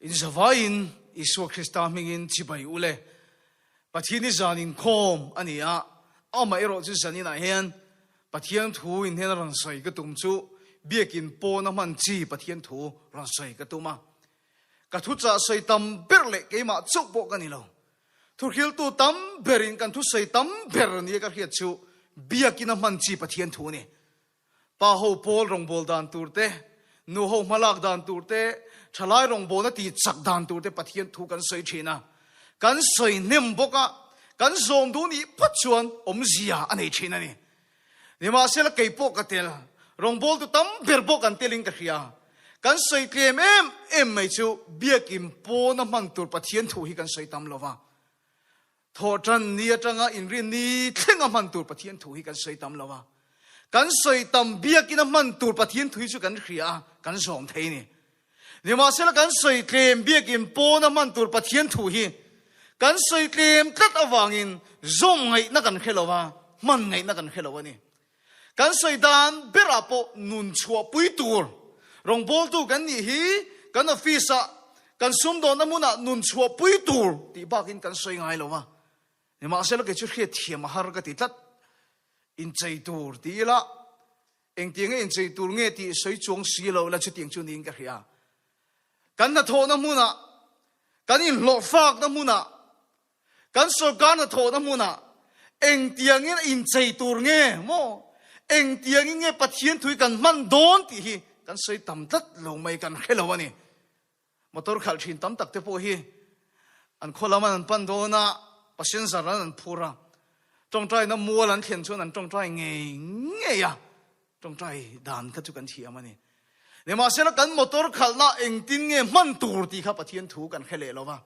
In zavaiin Isua Krista hmingin chibai u le. Pathian hi zan inkhawm a ni a, amaherawh chu zaninah hian Pathian thu in hian rawn sawi ka tum chu biakin pawna hman chi Pathian thu rawn sawi ka tum a. Ka thuchah sawi tam ber leh keimah chauh pawh ka ni lo. Thuhriltu tam berin kan thusawi tam ber nia ka hriat chu biakin a hman chi Pathian thu a ni. Pa ho pawl rawngbâwl dan tur te, nu ho hmalak dan tur te, thalai rawngbâwlna tih chak dan tur te Pathian thu kan sawi thin a. Kan sawi hnem bawk a, kan zawm duh nih phawt chuan awmzia a nei thin a ni. Nimahsela kei pawh ka tel, rawngbâwltu tam ber pawh kan telin ka hria. Kan sawi tlem em em mai chu biakin pawna hman tur Pathian thu hi kan sawi tam lo va. Thawhṭan ni aṭanga inrin ni thlenga hman tur Pathian thu hi kan sawi tam lo a. Kan sawi tam biakin a hman tur Pathian thu hi chu kan hria a, kan zawm thei a ni. Nimahsela kan sawi tlem biakin pawna hman tur Pathian thu hi kan sawi tlem tlat avangin zawm ngaihna kan hre lo a, hman ngaihna kan hre lo a ni. Kan sawi dan berah pawh nun chhuahpui tur rawngbawltu kan nih hi kan office-ah, kan sumdawnna hmunah nun chhuahpui tur tih bakin kan sawi ngai lo a. Nimahsela kei chu hriatthiam a har ka ti tlat. Inchei tur ti ila, engtiang nge inchei tur nge tih sawi chuang si lo ila chutiang chu niin ka hria. Kan hnathawhna hmunah, kan inhlawhfakna hmunah, Kan sorkar hnathawhna hmunah engtiangin a inchei tur nge maw, engtiangin nge Pathian thui kan hman dawn tih hi kan sawi tam tlat lo mai, kan hre lo a ni. Motor khalh thin tam tak te pawh hi an khaw lam an pan dawn a, passenger an an phur a, tawngtaina mual an thlen chuan an tawngtai ngei ngei a, Tawngtai dan kha chu kan thiam a ni. Nimahsela kan motor khalhna engtin nge hman tur tih kha Pathian thu kan hre leh lo va.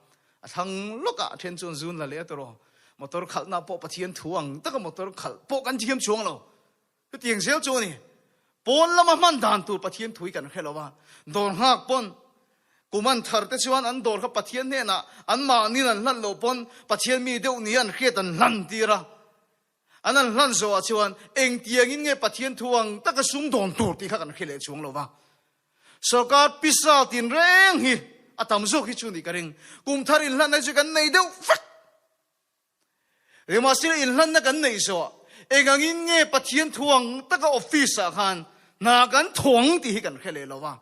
A thlang lawkah a then chuan zun la leh a tawrh aw. Motor khalhna pawh Pathian thu ang taka motor khalh pawh kan thiam chuang lo. Chutiang zel chu a ni. Pawn lama hman dan tur Pathian thu hi kan hre lo va. Dawr nghak pawn kum an thar te chuan an dawr kha Pathian hnenah anmahniin an hlan loh pawn Pathian mi deuh ni an hriat an hlan tir a. An an hlan zawhah chuan engtiangin nge Pathian thu ang taka sum dawn tur tih kha kan hre leh chuang lo va. Sorkar pisa tinreng hi a tam zawk hi chu nih ka ring. Kum thar inhlanna hi chu kan nei deuh vek. Rimahsela inhlanna kan neih zawhah engangin nge Pathian thu ang taka office-ah khan hna kan thawng tih hi kan hre leh lo va.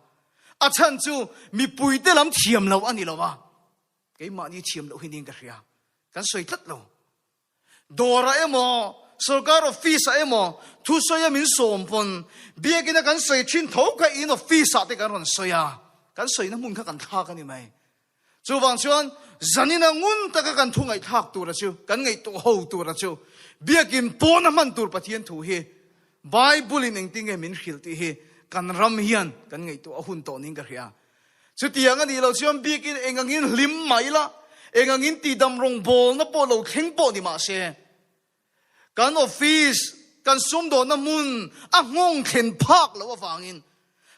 A chhan chu mipuite lam thiam loh a ni lo va. Keimahni thiam loh hi niin ka hria. Kan sawi tlat lo. Dawrah emaw, sorkar office-ah emaw thusawia min sawm pawn biakina kan sawi thin tho kha in office-ah te kan rawn sawi a, kan sawina hmun kha kan thlak a ni mai. Chuvang chuan zanina ngun taka kan thu ngaihthlak tura chu, kan ngaihtuah ho tura chu biakin pawna hman tur Pathian thu hi Bible-in engtin nge min hrilh tih hi kan ram hian kan ngaihtuah a hun tawh niin ka hria. Chutiang a nih loh chuan biakin eng angin hlim mah ila, eng angin tihdam rawngbawlna pawh lo thleng pawh ni mah se, kan office, kan sumdawnna hmun a nghawng thlen phak loh avangin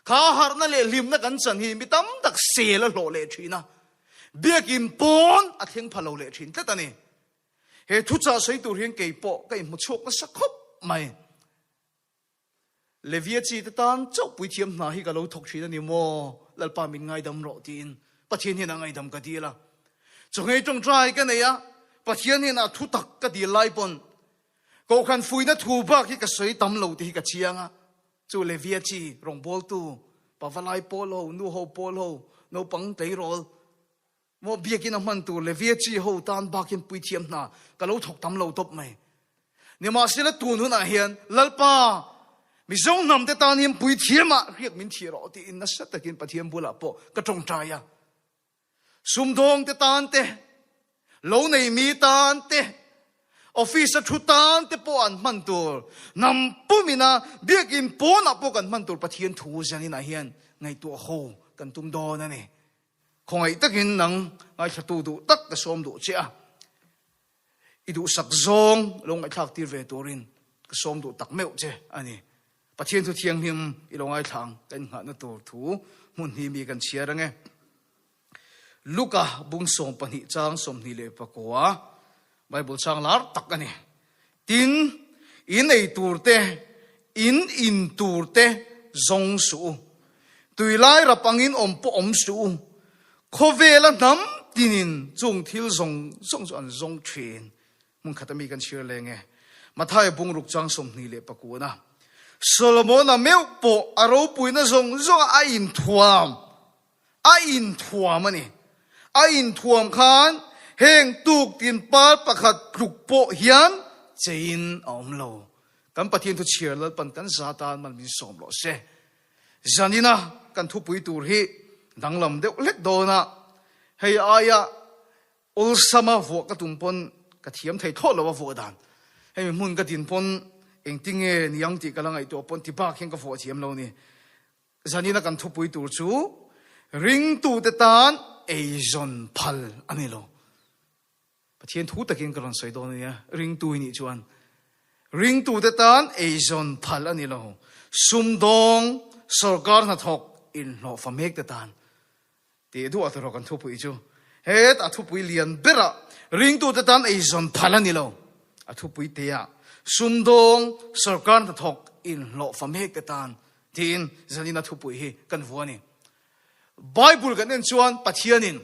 kha harhna leh hlimna kan chan hi mi tam tak sel a hlawh leh thin a, biakin pawn a thleng pha lo leh thin tlat a ni. He thuchah sawi tur hian kei pawh ka inhmu chhuak nasa khawp mai. Levia chi te tan chauh puithiam hna hi ka lo thawk thin a ni maw? Lalpa min ngaidam rawh tiin Pathian hian a ngaidam ka dil a. Chawngei tawngtai ka nei a, Pathian hian a thu tak ka dil lai pawn Kohhran fuihna thu bak hi ka sawi tam lo tih hi ka chiang a. Chu Levia chi rawngbawltu, pavalai pawl ho, nu ho pawl ho, naupang tleirawl, Maw biakin a hman tur Levia chi ho tan bakin puithiam hna ka lo thawk tam lo tawp mai. Nimahsela tun hunah hian Lalpa, Mizo hnam te tan hian puithiamah riak min thih rawh tiin nasa takin Pathian bulah pawh ka tawngtai a. Sumdawng te tan te, lo nei mi tan te, office a thu tan te pawh an hman tur, hnam pumina biakin pawnah pawh kan hman tur Pathian thu zaninah hian ngaihtuah ho kan tum dawn a ni. Khawngaih takin nang ngaithlatu duh tak ka sawm duh che a, i duhsak zawng lo ngaihthlak tir ve turin ka sawm duh tak meuh che a ni. Pathian thu thianghlim i lo ngaithla ang ka inngahna tur thu hmun hi mi kan chhiar ange. Luka bung 12 chang 24 Bible chang lar tak a ni. Tin, in ei tur te, in in tur te zawng suh u. Tui lai rap angin awm pawh awm suh u. Khawvela hnam tinin chung thil zawng zawng chu an zawng thin. Hmun khat ami kan chhiar leng e. Mathaia bungruk chang 29 a. Solomona meuh pawh a ropuina zawng zawng a inthuam. A inthuam a ni. A inthuam khan heng tuktin par pakhat tluk pawh hian cheiin a awm lo. Kan Pathian thu chhiar Lalpan kan za tan mal min sawm rawh se. Zanina kan thupui tur hi danglam deuh hlek dawn a, hei aia awlsama vuah ka tum pawn ka thiam thei thlawt lo a vuah dan. Hemi hmun ka din pawn engtinge niang tih ka la ngaihtuah pawn ti bak hian ka vuah thiam lo ni. Zanina kan thupui tur chu ringtute tan eizawn phal a ni lo. Pathian thu takin ka rawn sawi dawn a nia, ringtu i nih chuan. Ringtute tan eizawn phal a ni lo, sumdawng, sorkar hnathawk inhlawhfa mek te tan. Tih duah tur kan thupui chu. Het a thupui lian berah ringtute tan eizawn phal a ni lo, a thupui teah sumdawng, sorkar hnathawk inhlawhfa mek te tan tiin zanin a thupui hi kan vua a ni. Bible kan en chuan Pathianin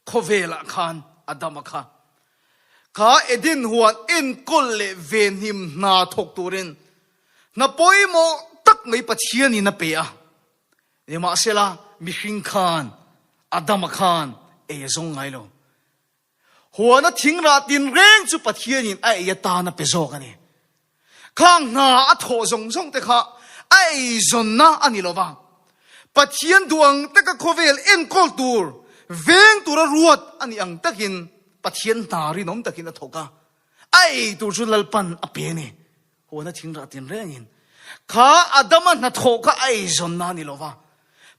Khawvelah khan Adama kha kha Eden huan enkawl leh venhim hna thawk turin hna pawimawh tak mai Pathianin a pe a. Nimahsela, mihring khan Adama khan ei a zawng ngai lo. Huana thingrah tinreng chu Pathianin a ei atan a pe zawk a ni. Khang hna a thawh zawng zawng te kha a eizawnna a ni lo va, Pathian duh ang taka khawvel enkawl tur, veng tura ruat a nih ang takin Pathian hna rinawm takin a thawk a, a ei tur chu Lalpan a pe a ni. Huana thingrah tinrengin kha Adama hnathawh kha a eizawnna a ni lo va,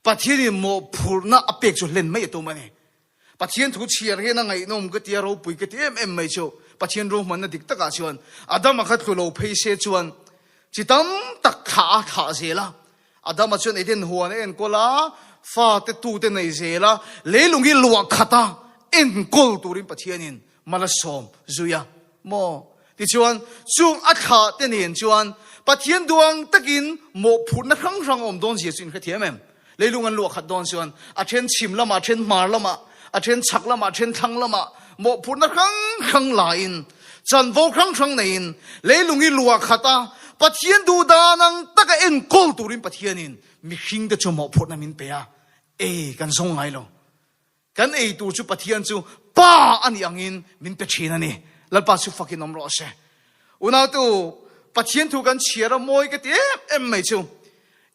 Pathianin mawhphurhna a pek chu hlen mai a tum a ni. Pathian thu chhiar hian a ngaihnawm ka ti a, ropui ka ti em em mai chu. Pathian ruahmanna dik takah chuan Adama kha tlu lo phei se chuan chi tam tak thlah a thlah zel a. Adama chuan Eden huan a enkawl a, fate tute nei zel a, leilung hi luah khat a enkawl turin Pathianin mal a sawm zui a maw? Tichuan, chung a thlah te nen chuan Pathian duang takin mawhphurhna hrang hrang a awm dawn zia chu in hrethiam em? Leilung an luah khat dawn chuan a then chhim lamah, a then hmar lamah, a then chhak lamah, a then thlang lamah mawhphurhna hrang hrang laiin, chanvo hrang hrang neiin leilung hi luah khat a, Pathian duh dan ang taka enkawl turin Pathianin mihringte chu mawhphurhna min pe a, ei kan zawng ngai lo. Kan ei tur chu Pathian chu Pa a nih angin min pe thin a ni. Lalpa chu fakin awm rawh se. Unautu, Pathian thu kan chhiar a mawi ka ti em em mai chu.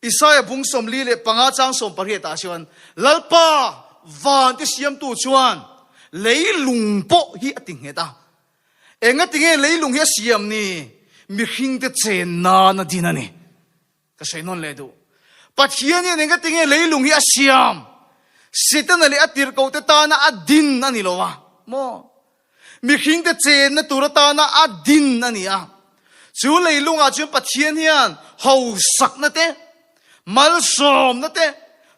Isaia bung 45 chang 18 ah chuan Lalpa van te siamtu chuan leilung pawh hi a ti nghet a. Engatinge leilung hi a siam ni? Mihringte chen nan a din a ni. Ka sawi nawn leh duh. Pathian hian enga tinge leilung hi a siam? Setana leh a tirhkohte tana a din a ni lo a maw? Mihringte chenna tur atana a din a ni a. Chu leilungah chuan Pathian hian hausakna te, malsawmna te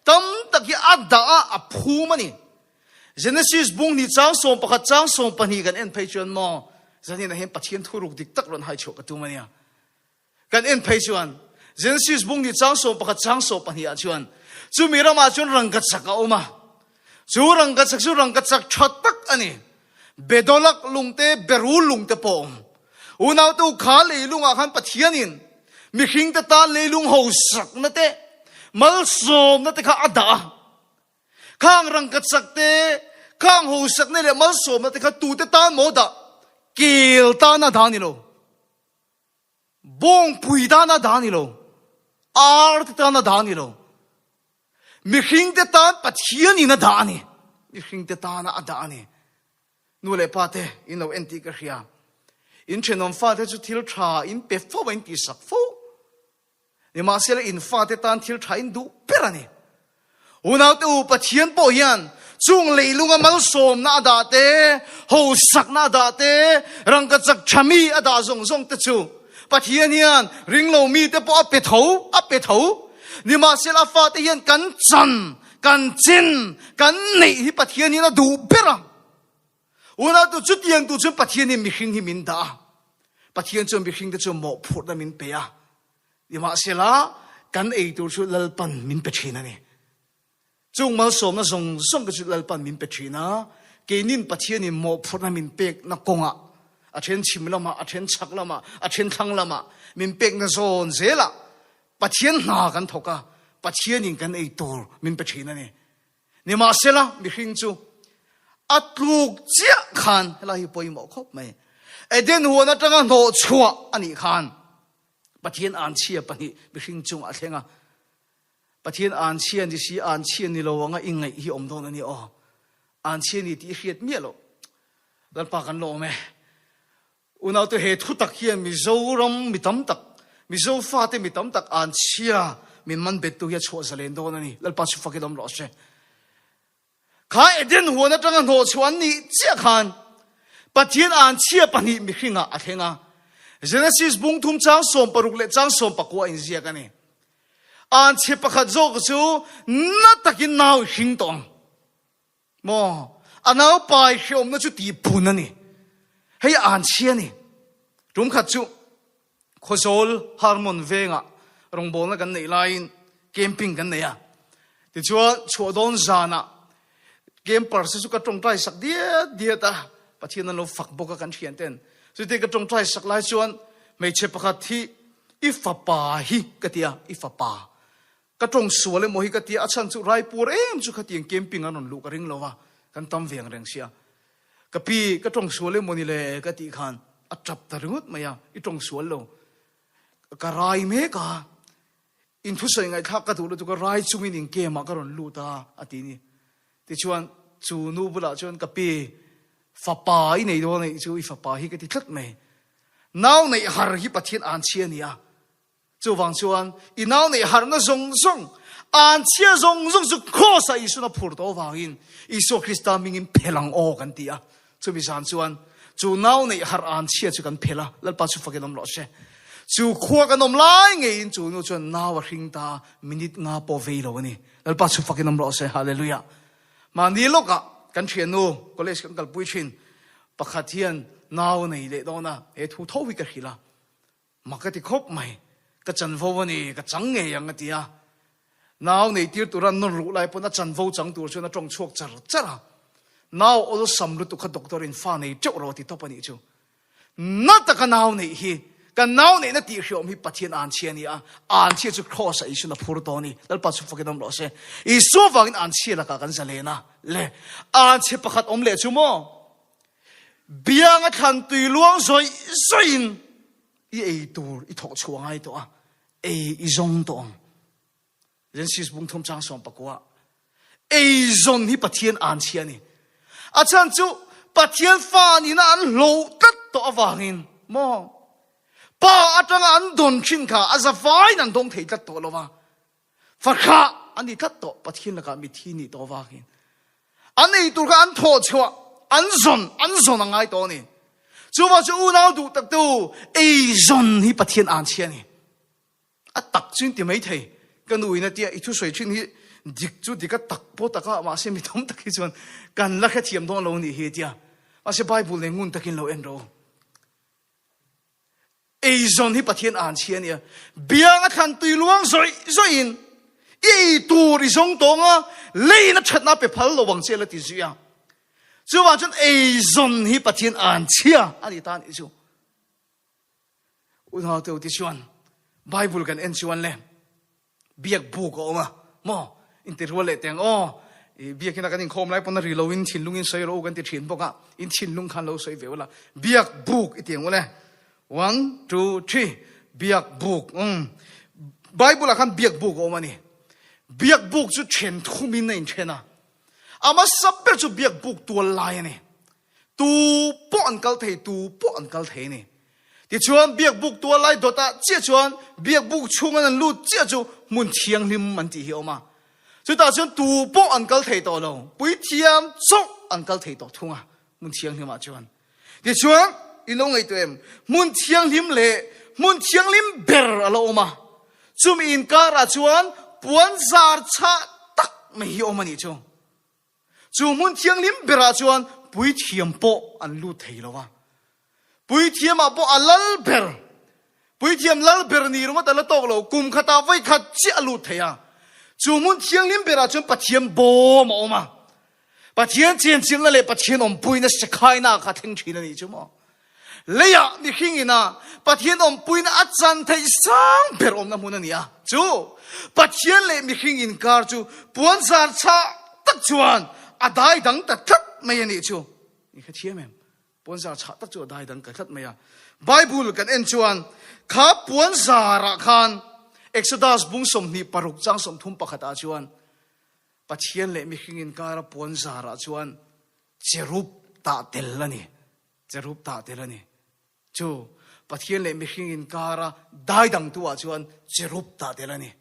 tam tak hi a dah a, a phum a ni. Genesis bung hnih chang 11 chang 12 kan en phei chuan maw, zaninah hian Pathian thuruk dik tak rawn hai chhuah ka tum a nia. Kan en phei chuan Genesis bung ni chang 11 chang 12 ah chuan chumi ramah chuan rangkachak a awm a. Chu rangkachak chu rangkachak tha tak a ni. Bedolak lungte, berul lungte pawh awm. Unaute u kha leilungah khan Pathianin mihringte tan leilung hausakna te, malsawmna te kha a dah a. Khang rangkachak te, khang hausakna leh malsawmna te kha tute tan maw dah? Kel tan a dah a ni lo. Bawngpui tana dah a ni lo, ar te tana dah a ni lo, mihringte tan Pathianin a dah a ni, mihringte tana a dah a ni. Nu leh pa te in lo en tih ka hria, in thenawm fate chu thil tha in pe fo a, in tihsak fo. Nimahsela in fate tan thil tha in duh ber a ni. Unaute u, Pathian pawh hian chung leilunga malsawmna a dah te, hausakna a dah te, rangkachak tha mi a dah zawng zawng te chu Pathian hian ringlo mite pawh a pe tho, a pe tho. Nimahsela a fate hian kan chan, kan chin, kan neih hi Pathian hian a duh ber a. Unautu chutiang tu chuan Pathian hi mihring hi min dah a. Pathian chuan mihringte chu mawhphurhna min pe a. Nimahsela, kan ei tur chu Lalpan min pe thin a ni. Chung malsawmna zawng zawng te chu Lalpan min pe thin a, keinin Pathianin mawhphurhna min pekna kawngah, a then chhim lamah, a then chhak lamah, a then thlang lamah min pekna zawn zelah Pathian hna kan thawk a, Pathianin kan ei tur min pe thin a ni. Nimahsela, mihring chu a tluk chiah khan, helai hi pawimawh khawp mai, Eden huan atanga hnawh chhuah a nih khan Pathian anchhia pahnih mihring chungah a thleng a. Pathian anchhia ni si, anchhia ni lo anga i ngaih hi awm dawn a ni aw. Anchhia ni tih i hriat miah loh. Lalpa kan lawm e. Unaute he thu tak hian Mizoram mi tam tak, Mizo fate mi tam tak anchhia min man bettu hi a chhuah zalen dawn a ni. Lalpa chu fakin awm rawh se. Kha Eden huan atanga hnawh chhuah an nih chiah khan Pathian anchhia pahnih mihringah a thleng a. Genesis bung thum chang 16 leh chang 19 a inziak a ni. Anchhe pakhat zawk chu na takin nau i hring tawh ang. Maw? A naupai hreawmna chu tihpun a ni. Hei anchhia a ni. Tum khat chu Khawzawl Harmon vengah rawngbawlna kan neih laiin camping kan nei a. Tichuan chhuah dawn zanah campers te chu ka tawngtai sak diat diat a, Pathian an lo fak bawk a kan thian ten. Chuti ka tawngtai sak lai chuan hmeichhe pakhat hi i fapa hi ka ti a, i fapa. Ka tawng sual emaw hi ka ti a, a chhan chu Raipur em chu khatiang camping an rawn luh ka ring lo va, kan tam veng reng sia. Ka pi, ka tawng sual emaw ni le ka tih khan a tap ta ringawt mai a, i tawng sual lo. Ka rai mek a, in thusawi ngaihthlak ka duh lutuk a, rai chungin in camp ah ka rawn lut a, a ti ni. Tichuan, chu nu bulah chuan ka pi, fapa i nei dawn a nih chu, i fapa hi ka ti tlat mai. Nau neih har hi Pathian anchhia a ni a, Chuvang chuan i nau neih harhna zawng zawng, anchhia zawng zawng chu Kraws-ah Isuan a phur tawh avangin Isua Krista hmingin phel ang aw kan ti a. Chumi zan chuan chu nau neih harh anchhia chu kan phel a, Lalpa chu fakin awm rawh se. Chu khua kan awm lai ngeiin chu nu chuan nau a hring ta, minute nga pawh vei lo a ni. Lalpa chu fakin awm rawh se. Hallelujah. Mahni lawkah kan thiannu college kan kalpui thin pakhat hian nau a nei leh dawn a, he thu tho hi ka hrilh a. Mak ka ti khawp mai. Ka chanvo a ni, ka chang ngei ang a ti a. Nau nei tir tura nawn luh lai pawn a chanvo chang tur chuan a tawng chhuak char char a. Nau awlsam lutuk kha doctor in fa nei teuh rawh a ti tawp a nih chu. Na taka nau neih hi, kan nau neihna tih hriawm hi Pathian anchhia a ni a, anchhia chu Kraws ah Isuan a phur tawh a ni. Lalpa chu fakin awm rawh se. Isua vangin anchhia lakah kan zalen a. Le, anchhe pakhat awm leh chu maw? Bianga thlan tui luang zawih zawihin i ei tur i thawh chhuah ngai tawh a, ei i zawng tawh ang. Genesis bung thum chang 19 ei zawn hi Pathian an chhia a ni. A chhan chu Pathian fa nihna an hloh tlat tawh avangin maw pa atanga an dawn thin kha a zavaiin an dawng thei tlat tawh lo va. Fahrah an ni tlat tawh, Pathian lakah mithi nih tawh avangin. An ei tur kha an thawh chhuah, an zawn, an zawn a ngai tawh a ni. Chuvang chu unau duh taktu ei zawn hi Pathian an chhia a ni. A tak chu in ti mai thei. Ka nu in a tia i thusawi thin hi dik chu dik a tak pawh tak a, mahse mi tam tak hi chuan kan la hrethiam dawn lo nih hi a tia. Mahse Bible nen ngun takin lo en rawh u. Eizawn hi Pathian an chhia a nia. Biang a thlan tui luang zawih zawih in i ei tur i zawng tawng a, leiin a thatna pe phal lo ang che la ti zui a. Chuvang chuan eizawn hi Pathian an chhia a ni ta anih chu. Unau te u ti chuan Bible kan en chuan le Biak buk a awm a maw? Inti rual leh teng aw. I biakina kan inkhawm lai pawn a ri lo in thinlung in sawi rawh u kan ti thin bawk a. In thinlung khan lo sawi ve ula. Biak buk i ti ang ule. One, two, three. Biak buk. Um. Bible ah khan biak buk a awm a ni. Biak buk chu then thum in a inthen a. A hmasa ber chu biak buk tual lai a ni. Tu pawh an kal thei, tu pawh an kal thei a ni. Tichuan, biakbuk tual lai dawtah chiah chuan biakbuk chhunga an lut chiah chu hmun thianghlim an tih hi a awm a. Chutah chuan tu pawh an kal thei tawh lo, puithiam chauh an kal thei tawh thung a, hmun thianghlimah chuan. Tichuan, i lo ngaihtuah em? Hmun thianghlim leh hmun thianghlim ber a lo awm a. Chumi inkarah chuan puan zar chhah tak mai hi a awm a nih chu. Chu hmun thianghlim berah chuan puithiam pawh an lut thei lo a. Puithiamah pawh a lal ber, puithiam lal ber ni ringawt a la tawk lo, kum khatah vawi khat chiah a lut thei a. Chu hmun thianghlim berah chuan Pathian bawm a awm a. Pathian chenchilhna leh Pathian awmpuina Shekinah kha thleng thin a nih chu maw? Leiah mihring ina Pathian awmpuina a chan theih sang ber awmna hmun a ni a. Chu Pathian leh mihring inkar chu puanzar chhah tak chuan a dai dang ta tlat mai a nih chu. I hrethiam em? Puanzar chhah tak chu a dai dang ta tlat mai a. Bible kan en chuan kha puanzarah khan Exodus bung 26 chang 31 ah chuan Pathian leh mihring inkara puanzarah chuan cherub tah tel a ni. Cherub tah tel a ni. Chu Pathian leh mihring inkara dai dangtu ah chuan cherub tah tel a ni.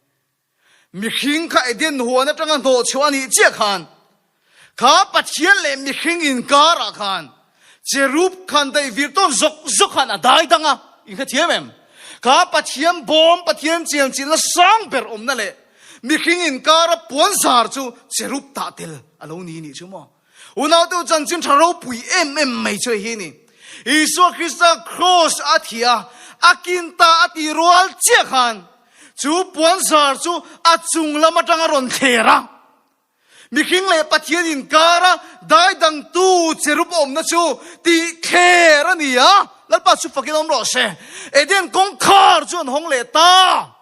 Mihring kha Eden huan atanga hnawh chhuah a nih chiah khan kha Pathian leh mihring inkarah khan cherub khan daih vir tawn zawk zawk khan a dai dang a. In hrethiam em? Kha Pathian bawm, Pathian chianchilhna sang ber awmna leh mihring inkara puan zar chu cherub tah tel a lo ni nih chu maw? Unaute u chanchin tha ropui em em mai chu hei hi a ni. Isua Krista kraws a thi a, a kin ta a ti rual chiah khan chu puanzar chu a chung lam atang a rawn thler a. Mihring leh Pathian inkara daidangtu cherub awmna chu tih thler a ni a, Lalpa chu fakin awm rawh se. Eden kawngkhar chu an hawng leh ta.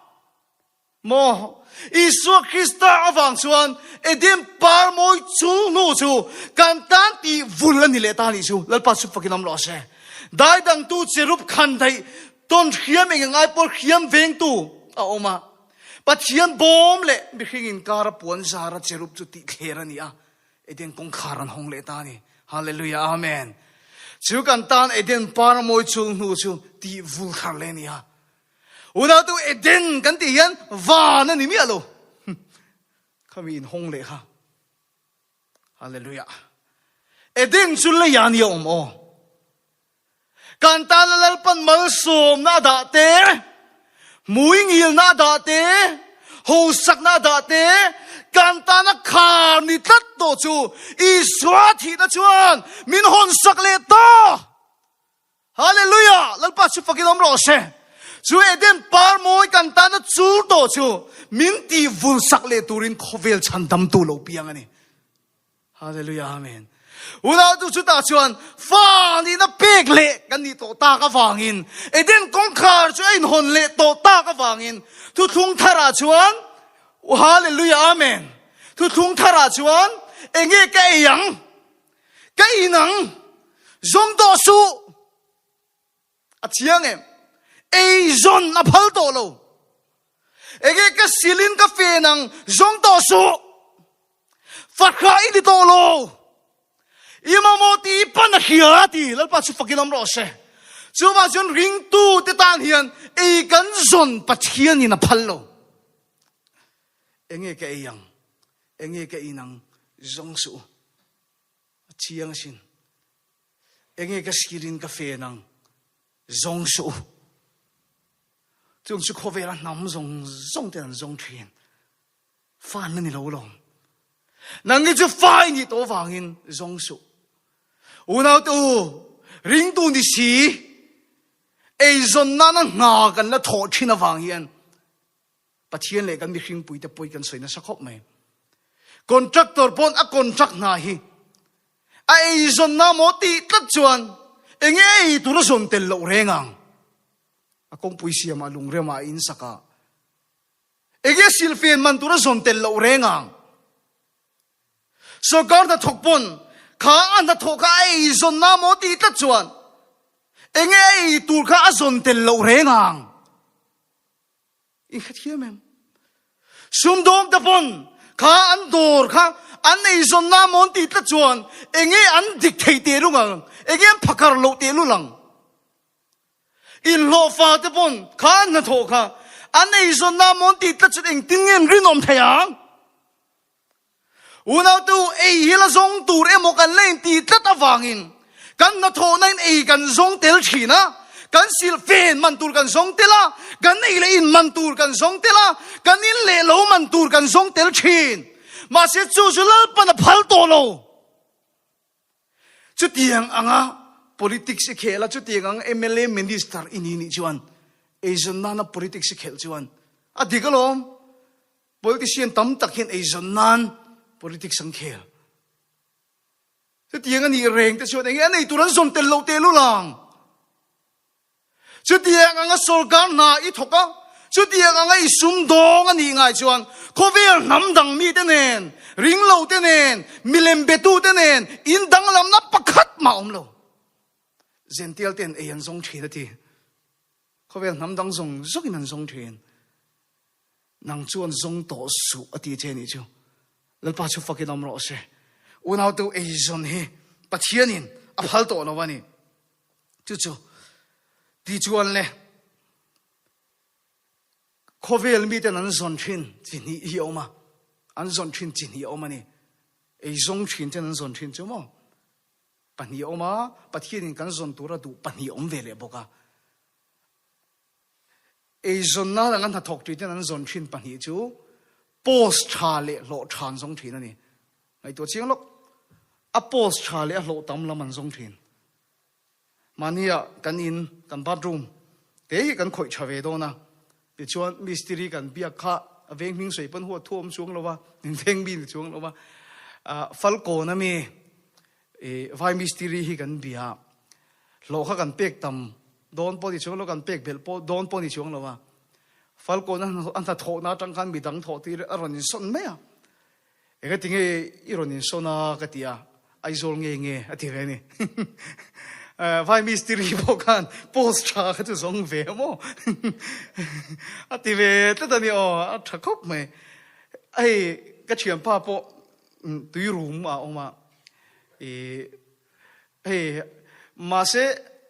Maw? Isua Krista avang chuan Eden par mawi chung hnu chu kan tan tih vul a ni leh ta nih chu. Lalpa chu fakin awm rawh se. Daidangtu cherub khan daih tawn hriam eng eng ai pawh hriam vengtu a awm a. Pathian bawm leh mihring inkara puan zara cherub chu tih thler a ni a. Eden kawngkhar an hawng leh ta a ni. Hallelujah Amen. Chu kan tan Eden par mawi chung hnu chu tih vul thar leh a ni a. Unautu Eden kan tih hian van a ni miah lo. Khami in hawng leh kha. Hallelujah. Eden chu leiah a ni a awm aw. Kan tana Lalpan malsawmna a dah te, hmuingilna a dah te, hosakna a dah te, kan tana khar ni tlat tawh chu Isua thihna chuan min hawnsak leh ta. Hallelujah! Lalpa chu fakin awm rawh se. Chu Eden par mawi kan tana chur tawh chu min tih vul sak leh turin khawvel chhandamtu lo piang a ni. Hallelujah! Amen. Unau chu chutah chuan fa nihna pek leh kan nih tawh tak avangin Eden kawngkhar chu a inhawn leh tawh tak avangin thuthlung tharah chuan Hallelujah! Amen. Thuthlung tharah chuan enge ka ei ang? Ka in ang, zawng tawh suh. A chiang em? Ei zawn a phal tawh lo. Enge ka silin ka fen ang, zawng tawh suh. Fahrah i ni tawh lo. I mamawh tih i pan a hria a ti. Lalpa chu fakin awm rawh se. Chuvang chuan ringtu te tan hian ei kan zawn Pathianin a phal lo. Enge ka ei ang? Enge ka in ang? Zawng suh u. A chiang asin. Enge ka sirin ka fen ang? Zawng suh u. Chung chu khawvela hnam zawng zawng ten an zawng thin. Fa an la ni lo lawm. Nangni chu fa i nih tawh vangin zawng suh. Unaute u, ringtu ni si, eizawn nana hna kan la thawh thin avang hian Pathian leh kan mihringpui te pawi kan sawi nasa khawp mai. Contractor pawn a contract hna hi a eizawnna maw tih tlat chuan enge ei tur a zawn tel loh reng ang. A kawngpui siamah lungremah a insak a, enge silfen man tur a zawn tel loh reng ang. Sorkar hnathawk pawn kha a hnathawh kha a eizawnna maw tih tlat chuan enge ei tur kha a zawn tel loh reng ang. I hrethiam em? Sumdawng te pawn kha an dawr kha an eizawnna maw an tih tlat chuan enge an dik thei teh lung ang, enge an phakar loh teh lul ang. Inhlawhfa te pawn kha an hnathawh kha an eizawnna maw an tih tlat chuan engtin nge an rinawm thei ang? Unautu, ei hi la zawng tur emaw kan la intih tlat avangin kan hnathawhna in ei kan zawng tel thin a, kan silhfen man tur kan zawng tel a, kan ei leh in man tur kan zawng tel a, kan in leh lo man tur kan zawng tel thin. Mahse chu chu Lalpan a phal tawh lo. Chutiang anga politics i khel a, chutiang anga mla minister i ni nih chuan eizawn nana politics i khelh chuan a dik alawm. Politician tam tak hian eizawn nan politics an khel. Chutiang a nih reng te chuan enge a nei tur an zawn tel lo tel u lang. Chutiang anga sorkar hna i thawk a, chutiang anga i sumdawng a nih ngai chuan khawvel hnam dang mite nen, ringlo te nen, milem betu te nen in danglamna pakhat mah awm lo. Zential ten ei an zawng thin a ti. Khawvel hnam dang zawng zawngin an zawng thin. Nang chuan zawng tawh suh a ti che nih chu. Lalpa chu fakin awm rawh se. Unaute eizawn hi Pathianin a phal tawh lo a ni. Chu chu tichuan le khawvel miten an zawn thin chi hnih hi a awm a, an zawn thin chi hnih a awm a ni. Eizawng thin ten an zawn thin chu maw? Pahnih a awm a, Pathianin kan zawn tura duh pahnih a awm ve leh bawk a. Eizawnna langa hnathawk tih ten an zawn thin pahnih chu post tha leh hlawh tha an zawng thin a ni. Ngaihtuah chiang lawk, a post tha leh a hlawh tam lam an zawng thin. Mahnia kan in, kan bathroom te hi kan khawih tha ve dawn a, tichuan mistiri kan biak kha a veng hming sawi pawn huat thu a awm chuang lo va, min veng mi ni chuang lo va. Falkawn a mi vai mistiri hi kan bia a, hlawh kha kan pek tam dawn pawh ni chuang lo, kan pek belh pawh dawn pawh ni chuang lo va. Falkawn a hnathawhna atang khan midang thawh tir a rawn insawn mai a. Engati nge i rawn insawn a ka ti a, Aizawl nge nge a ti ve a ni. Vai mistiri pawh khan post tha kha chu zawng ve maw a ti ve tlat a ni aw, a tha khawp mai. Hei ka thianpa pawh tui rum a awm a, ih hei mahse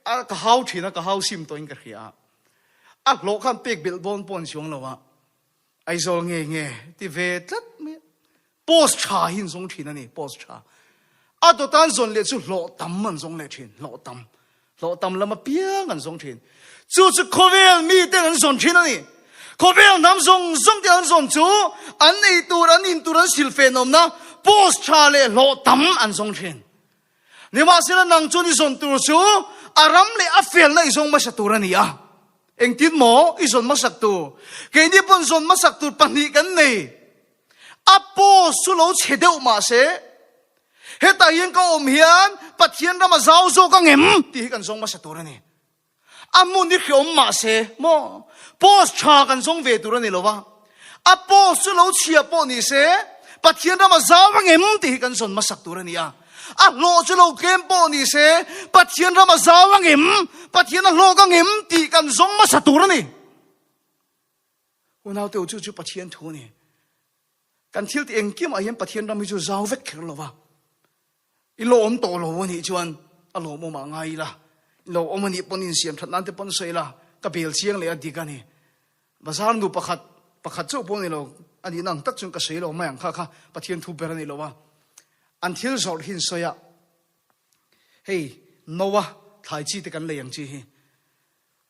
a ka hau thin a, ka hau sim tawhin ka hria a, a hlawh khan pek belh dawn pawh a ni chuang lo a. Aizawl nge nge ti ve tlat mai a. Post tha hi an zawng thin a ni, post tha. A dawt an zawn leh chu hlawh tam an zawng leh thin, hlawh tam. Hlawh tam lam apiang an zawng thin. Chu chu khawvel miten an zawn thin a ni. Khawvel hnam zawng zawng te an zawn chu an ei tur, an in tur, an silfen awmna post tha leh hlawh tam an zawng thin. Nimahsela nang chuan i zawn tur chu a ram leh a felna i zawng hmasa tur a ni a. Engtin maw i zawn hmasak tur? Keini pawn zawn hmasak tur pahnih kan nei. A post chu lo chhe deuh mahse, hetah hian ka awm hian Pathian ram a zau zawk ang em tih hi kan zawng hmasa tur a ni. A hmun hi hreawm mahse maw post tha kan zawng ve tur a ni lo va, a post chu lo chhia pawh ni se Pathian rama zau ang em tih hi kan zawn hmasak tur a ni a, a hlawh chu lo tlem pawh ni se Pathian rama zau ang em, Pathian a hlawk ang em tih kan zawng hmasa tur a ni. Unaute u chu chu Pathian thu a ni. Kan thil tih engkimah hian Pathian ram hi chu zau vek kher lo va. I lo awm tawh lo a nih chuan a lawmawm ah ngai ila, i lo awm a nih pawn insiam that nan te pawn sawi ila, ka bel chiang leh a dik a ni. Bazar nu pakhat, pakhat chauh pawh a ni lo, a nihna ang tak chuan ka sawi lo mai ang kha kha Pathian thu ber a ni lo a. An thil zawrh hi an sawi a, hei Noa thlai chi te kan lei ang chi hi,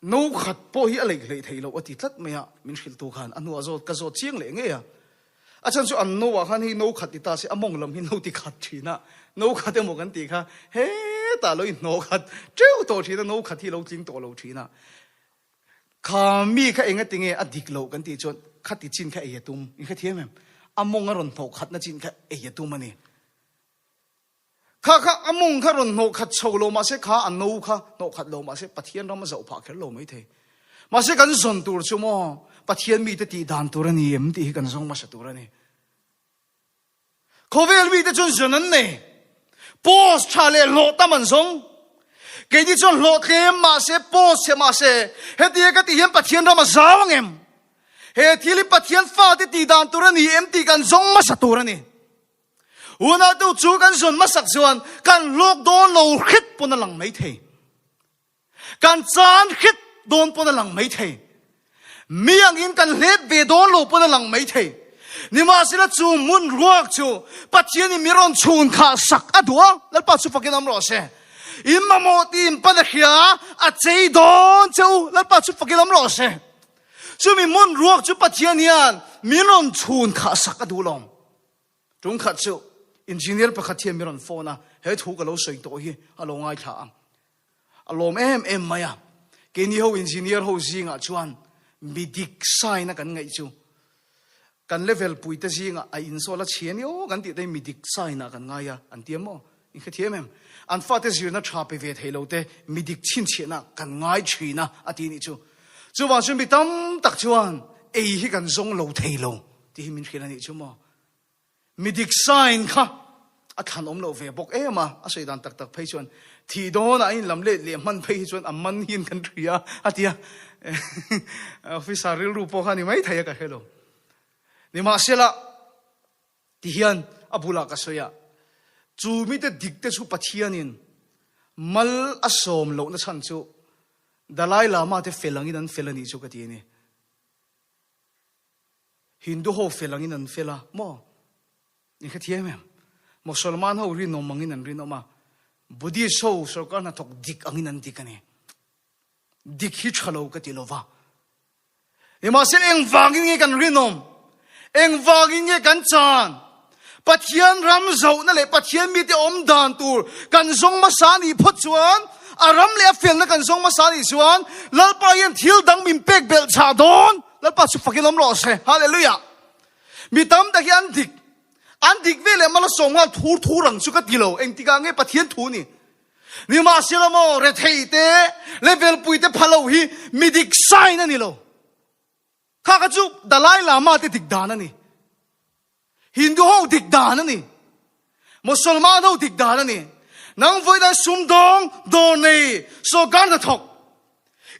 No khat pawh hi a leih hleih theih loh a ti tlat mai a, min hrilhtu khan a hnuah zawt ka zawt chiang leh ngei a. A chhan chu an no ah khan hei no khat ti ta se a mawng lam hi no ti khat thin a, no khat emaw kan tih kha hetah lo inhnawh khat teuh tawh thin a, no khat hi lo tling tawh lo thin a. Kha mi kha enga tinge a dik loh kan tih chuan khati chin kha ei a tum, in hrethiam em? A mawng a rawn hnawh khatna chin kha ei a tum a ni. Kha kha a mawng kha rawn hnawh khat chho lo mahse kha a no kha hnawh khat lo mahse Pathian ram a zoh phah kher lo mai thei. Mahse kan zawn tur chu maw Pathian mite tih dan tur a ni em tih hi kan zawng hmasa tur a ni. Khawvel mite chuan zawn an nei. Post tha leh hlawh tam an zawng. Keini chuan hlawh tlem mahse post chhe mahse hetia ka tih hian Pathian ram a zau ang em? He thil hi Pathian fate tih dan tur a ni em tih kan zawng hmasa tur a ni. Unautu chu kan zawn hmasak chuan kan hlawk dawn lo hret pawn a lang mai thei. Kan chan hret dawn pawn a lang mai thei. Mi angin kan hlep ve dawn lo pawn a lang mai thei. Nimahsela chu hmun ruak chu Pathianin mi rawn chhun khah sak a duh a, Lalpa chu fakin awm rawh se. In mamawh tih in pan a hria a, a chei dawn che u, Lalpa chu fakin awm rawh se. Chumi hmun ruak chu Pathian hian min rawn chhun khah sak a duh lo. Tung khat chu engineer pakhat hian min rawn phone a, he thu ka lo sawi tawh hi a lo ngaithla ang. A lawm em em mai a, keini ho engineer ho zingah chuan mi dik sign a kan ngaih chu. Kan level puite zingah a insawl a chhia ni aw kan tih te hi mi dik sign ah kan ngai a, an ti em aw? In hrethiam em? An fate zirna tha pe ve thei lo te mi dik chhinchhiahna kan ngai thin a, a ti nih chu. Chuvang chu mi tam tak chuan ei hi kan zawng lo thei lo tih hi min hrilh a nih chu maw? Mi dik sign kha a thlan awm loh ve bawk em a, a sawi dan tak tak phei chuan thih dawnah a inlam let leh hman phei hi chuan a man hian kan hria a ti a, officer rilru pawh kha a ni maithei a ka hre lo. Nimahsela ti hian a bulah ka sawi a, chu mite dik te chu Pathianin mal a sawm lohna chhan chu Dalai Lama te fel angin an fel a nih chu ka ti a ni. Hindu ho fel angin an fel a maw? In hrethiam em? Mosolman ho rinawm angin an rinawm a, Buddhist ho sorkar hnathawk dik angin an dik a ni. Dik hi tha lo ka ti lo va. Nimahsela engvangin nge kan rinawm? Engvangin nge kan chan? Pathian ram zohna leh Pathian mite awm dan tur kan zawng hmasa nih phawt chuan, a ram leh a felna kan zawng hmasa nih chuan, Lalpa hian thil dang min pek belh chah dawn. Lalpa chu fakin awm rawh se. Hallelujah! Mi tam tak hi an dik, an dik ve leh mal a sawm nghal thur thur ang chu ka ti lo. Engtikah nge Pathian thu ni? Nimahsela maw rethei te, level pui te pha lo hi mi dik sign a ni lo. Kha kha chu Dalai Lama te dik dan a ni. Hindu ho dik dan a ni. Mosolman ho dik dan a ni. Nang vawiin sumdawng, dawr nei, sawrkar hnathawk.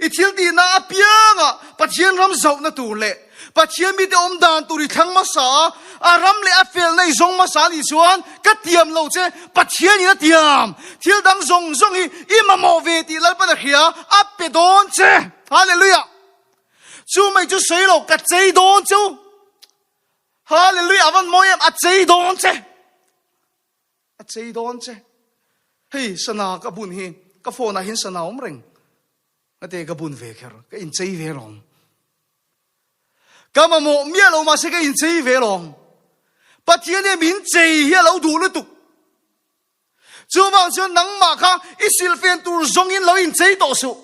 I thil tihna apianga Pathian ram zohna tur leh Pathian mite awm dan tur i thlang hmasa a, a ram leh a felna i zawng hmasa a nih chuan ka tiam lo che, Pathian in a tiam. Thil dang zawng zawng hi i mamawh ve tih Lalpan a hria, a pe dawn che. Hallelujah! Chu mai chu sawi lo, ka chei dawn che u. Hallelujah, a van mawi em, a chei dawn che. A chei dawn che. Hei sana ka bun hi, ka phone ah hian sana awm reng. Ka te ka bun ve kher, ka inchei ve lawm. Ka mamawh miah lo mahse ka inchei ve lawm. Pathian hian min chei hi a lo duh lutuk. Chuvang chuan nangmah kha i silfen tur zawngin lo inchei tawh suh.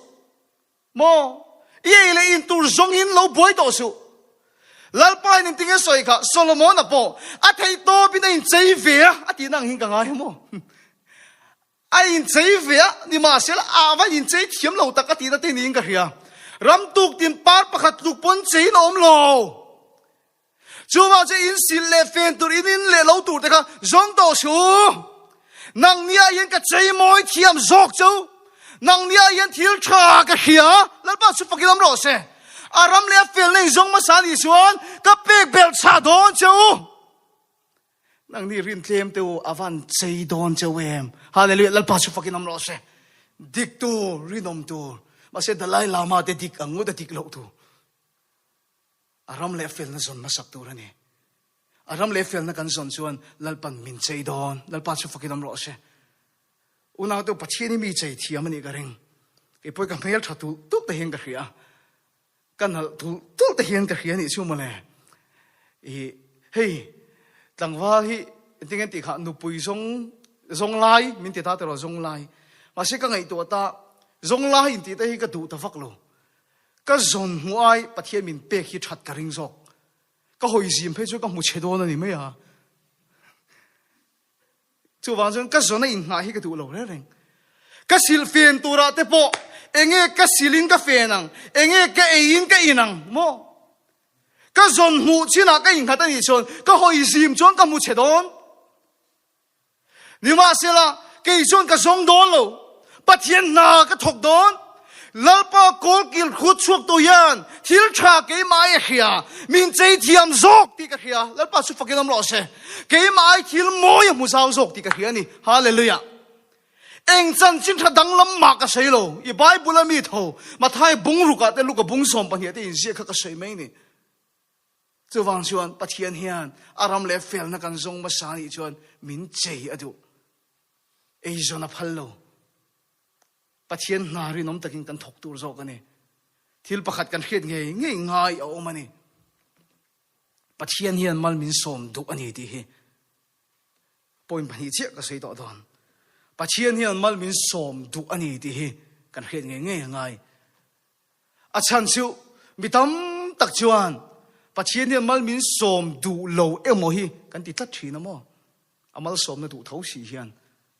Maw? I ei leh in tur zawngin lo buai tawh suh. Lalpa in engtin nge sawi kha? Solomon-a pawh a theih tawpin a inchei ve a, a tihna ang hian ka ngai maw? A inchei ve a, nimahsela a va inchei thiam lo tak a tihna te niin ka hria. Ram tuk tin par pakhat tluk pawn cheiin a awm lo. Chuvang chu in silh leh fen tur, in in leh lo tur te kha zawng tawh suh. Nang nia hian ka chei mawi thiam zawk chu. Nang nia hian thil tha ka hria. Lalpa chu fakin awm rawh se. A ram leh a fel nei zawng hmasa nih chuan ka pek belh chah dawn che u. Nang ni rin tlem te u a van chei dawn cheu em. Hallelujah Lalpa chu fakin awm rawh se. Dik tur, rinawm tur. Mahse Dalai Lama te dik ang ngawt a dik loh tur. A ram leh felna zawn hmasak tur a ni. A ram leh felna kan zawn chuan Lalpan min chei dawn. Lalpa chu fakin awm rawh se. Unaute Pathian hi mi chei thiam a nih ka ring. Kei pawh hi ka hmel tha tulh tulh te hian ka hria a. Ka nalh tulh tulh te hian ka hria a nih chu mawle. I hei tlangval hi engtin nge tih kha nupui zawng zawng lai min ti ta tiraw zawng lai. Mahse ka ngaihtuah ta zawng lai intih te hi ka duh ta vak lo. Ka zawn hmuh ai Pathian min pek hi that ka ring zawk. Ka hawi zim phei chu ka hmu chhe dawn a ni mai a. Chuvang chuan ka zawn a inngah hi ka duh lo reng reng. Ka silh fen turah te pawh enge ka silhin ka fen ang, enge ka eiin ka in ang maw? Ka zawn hmuh chinah ka innghat a nih chuan ka hawi zim chuan ka hmu chhe dawn. Nimahsela, kei chuan ka zawng dawn lo, Pathian hna ka thawk dawn. Lalpa kawlkil hrut chhuaktu hian thil tha keimah ai a hria, min chei thiam zawk tih ka hria. Lalpa chu fakin awm rawh se. Keimah ai thil mawi a hmu zau zawk tih ka hria a ni. Hallelujah! Eng chanchin tha danglam mah ka sawi lo. I Bible a mi tho, Mathai bungrukah te Luka bung 12 te inziak kha ka sawi mai a ni. Chuvang chuan Pathian hian a ram leh felna kan zawng hmasa nih chuan min chei a duh. Eizawn a phal lo. Pathian hna rinawm takin kan thawk tur zawk a ni. Thil pakhat kan hriat ngei ngei ngai a awm a ni. Pathian hian mal min sawm duh a ni tih hi point pahnih chiah ka sawi tawh dawn. Pathian hian mal min sawm duh a ni tih hi kan hriat ngei ngei a ngai. A chhan chu mi tam tak chuan Pathian hian mal min sawm duh lo emaw hi kan ti tlat thin a maw? A malsawmna duh tho si hian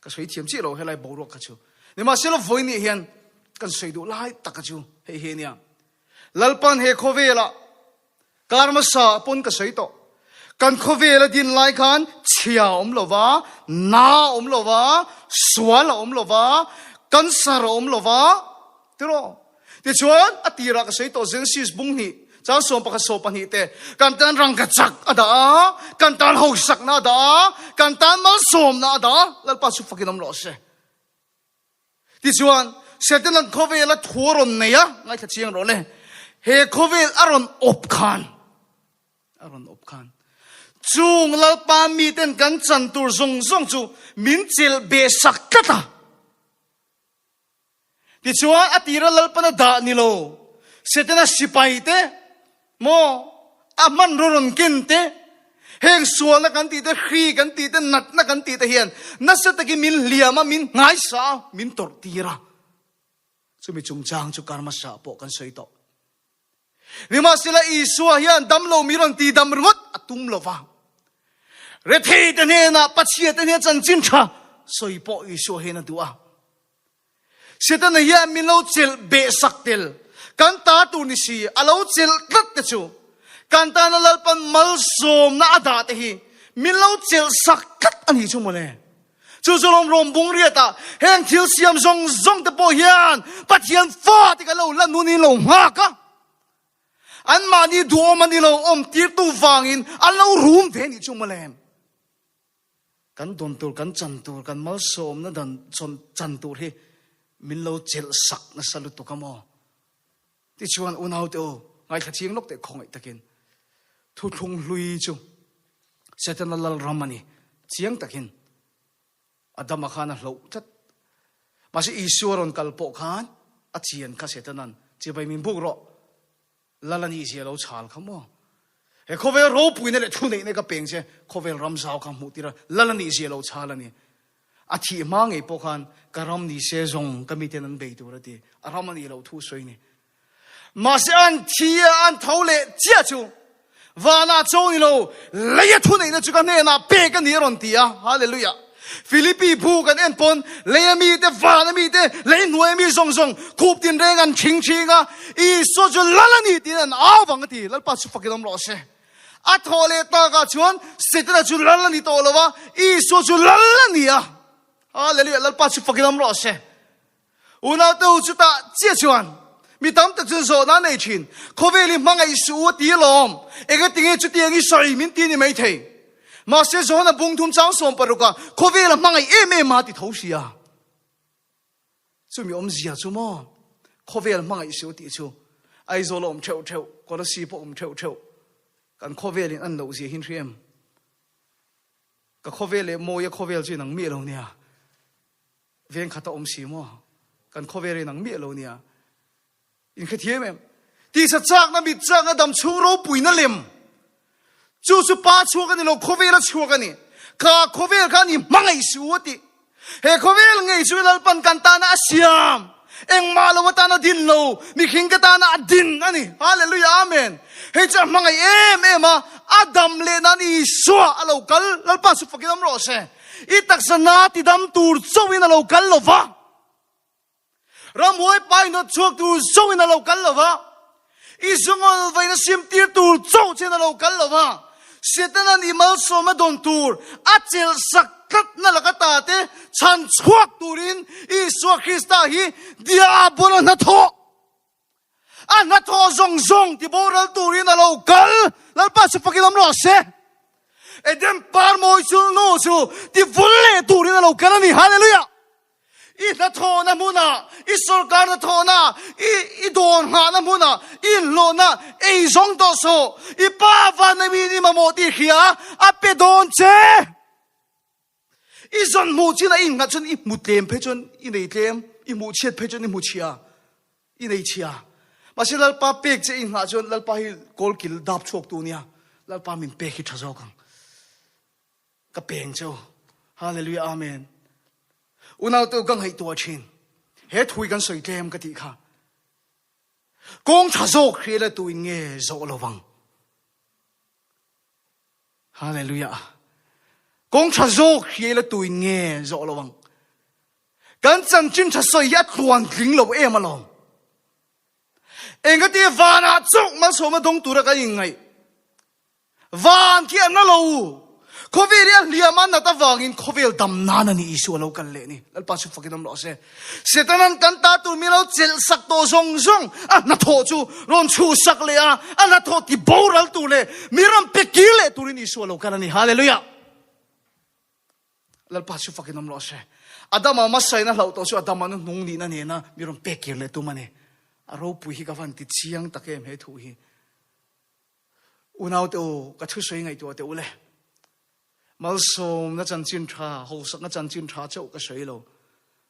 ka sawi thiam chiah lo helai boruak kha chu. Nimahsela vawiin hian kan sawi duh lai taka chu hei hi a nia. Lalpan he khawvelah kar hmasa pawn ka sawi tawh. Kan khawvel a din lai khan chhia a awm lo va, na a awm lo va, sual a awm lo va, cancer a awm lo va, tiraw? Tichuan, a tirah ka sawi tawh Genesis bung hnih, chang 11 12 te, kan tan rangkachak a dah a, kan tan hausakna a dah a, kan tan malsawmna a dah a, Lalpa chu fakin awm rawh se. Tichuan, Setana'n khawvela thu a rawn nei a, ngaithla chiang rawh le, he khawvel a rawn awp khan, a rawn awp khan, chung Lalpa miten kan chan tur zawng zawng chu min chelh beh sak tlat a. Tichuan, a tira Lalpana dah ni lo, Setana sipai te, maw, a hmanraw rawn ken te, heng sualna kan tih te, hri kan tih te, natna kan tih te hian nasa takin min hliam a, min nghaisa a, min tawrh tir a. Chumi chungchang chu karma-sa pawh kan sawi tawh. Nimahsela Isua hian damlo mi rawn ti dam ringawt a tum lo va. Rethei te hnenah Pathian te hnena chanchin tha sawi pawh Isua hian a duh a. Setana hian min lo chelh beh sak tel, kan ta tur ni si a lo chelh tlat te chu kan tana Lalpan malsawmna a dah te hi min lo chelh sak tlat a nih chu mawle. Chu chu lawm rawm bung riat ah heng thil siam zawng zawng te pawh hian Pathian fa te kan lo la nun in lo nghak a, anmahni duhawm an ilo awm tirtu vangin an lo rum ve nih chu mawle. Kan dawn tur, kan chan tur, kan malsawmna dan chan tur hi min lo chelh sak nasa lutuk a maw? Tichuan unaute aw, ngaithla chiang lawk teh khawngaih takin thuthlung hlui chu Setana lal ram a ni chiang takin Adama khan a hloh tlat. Mahse Isua rawn kal pawh khan a chian kha Setanan chibai min buk rawh, lal a nih zia lo chhal kha maw? He khawvel ropuina leh thuneihna ka peng che, khawvel ram zau kha hmuh tir a, lal a nih zia lo chhal a ni. A thih hma ngei pawh khan ka ram ni se zawng ka miten an bei tur a ti. A ram a nih loh thu sawi ni. Mahse an thi a, an tho leh chiah chu vanah cho ni lo, lei a thuneihna chu ka hnenah pek a ni a rawn ti a. Hallelujah! Philippi bu kan en pawn lei a mite, van a mite, lei hnuai a mi zawng zawng khup tinreng an thing thing a, Isua chu lal a ni tiin an au vang a ti. Lalpa chu fakin awm rawh se. A thawh leh takah chuan Setana chu lal a ni tawh lo va, Isua chu lal a ni a. Hallelujah! Lalpa chu fakin awm rawh se. Unaute u chutah chiah chuan mi tam tak chuan zawhna a nei thin. Khawvel hi hmangaih suh u a ti alawm. Engatinge chutiang i sawi min ti ni maithei. Mahse Johana bung thum chang 16 ah khawvel a hmangaih em em a ti tho sia. Chumi awmzia chu maw khawvel hmangaih suh u tih chu Aizawl a awm theuh theuh, Kolasib a awm theuh theuh kan khawvelin an loh zia hi hria em? Ka khawvel leh Mawia khawvel chu inang miah lo nia. Veng khat a awm si maw? Kan khawvel in ang miah lo nia. In hrethiam em? Tisa chakna, mit chakna, dam chhung ropuina lem. Chu chu pa chhuak a ni lo, khawvel a chhuak a ni. Kha khawvel kha ni hmangaih su a ti. He khawvel ngei chu Lalpan kan tana a siam. Engmah lo atana din lo, mihring ka tana a din a ni. Hallelujah, Amen. Hei chu a hmangaih em em a, a dam leh nan Isua a lo kal. Lalpa chu fakin awm rawh se. I taksa na ti dam tur chauhin a lo kal lo va, ramhuai pai nawt chhuak tur chauhin a lo kal lo va, i zungawl vaina sim tir tur chauh chin a lo kal lo va, Setanan i malsawm a dawn tur a chelh sak tlatna laka ta te chhan chhuak turin Isua Krista hi diabola hnathawh A hnathawh zawng zawng ti boral turin a lo kal. Lalpa chu fakin awm rawh se. Eden par mawi chu nu chu ti vul leh turin a lo kal a ni. Hallelujah! I hnathawhna hmunah, i sorkar hnathawhna, i i dawr nghahna hmunah, i inhlawhna ei zawng tawh suh. I pa van amiin i mamawh tih hria a pe dawn che. I zawn hmuh chin a innghat chuan i hmu tlem phei chuan i nei tlem, i hmuh chhiat phei chuan i hmu chhia, i nei chhia. Mahse Lalpa pek che i nghah chuan Lalpa hi kawlkil dap chhuak tu nia, Lalpa min pek hi tha zawk ang. Ka peng cheu. Hallelujah Amen. Unau te u ka ngaihtuah thin. He thui kan sawi tlem ka tih kha. Kawng tha zawk hria la tuin nge zawh lovang. Hallelujah. Kawng tha zawk hria ila tuin nge zawh lo ang. Kan chanchin tha sawi hi a tluan tling lo em alawm. Engati vanah chauh malsawmna dawng tura kan inngaih. Van khi a na lo. Khawvel hi a hliam a nat avangin khawvel dam nan a ni Isua lo kal leh ni. Lalpa chu fakin awm rawh se. Setanan kan ta tur mi lo chelh sak tawh zawng zawng a hnathawh chu rawn chhuh sak leh a, a hnathawh ti boral tur leh mi rawn pe kir leh turin Isua lo kal a ni. Hallelujah! Lalpa chu fakin awm rawh se. Adama hmasain a hlauh tawh chu Adama nu hnung nihna nena mi rawn pek kir leh tum a ni. A ropui hi ka van ti chiang tak em he thu hi. Unaute u, ka thusawi ngaihtuah teh u le. Malsawmna chanchin tha, hausakna chanchin tha chauh ka sawi lo.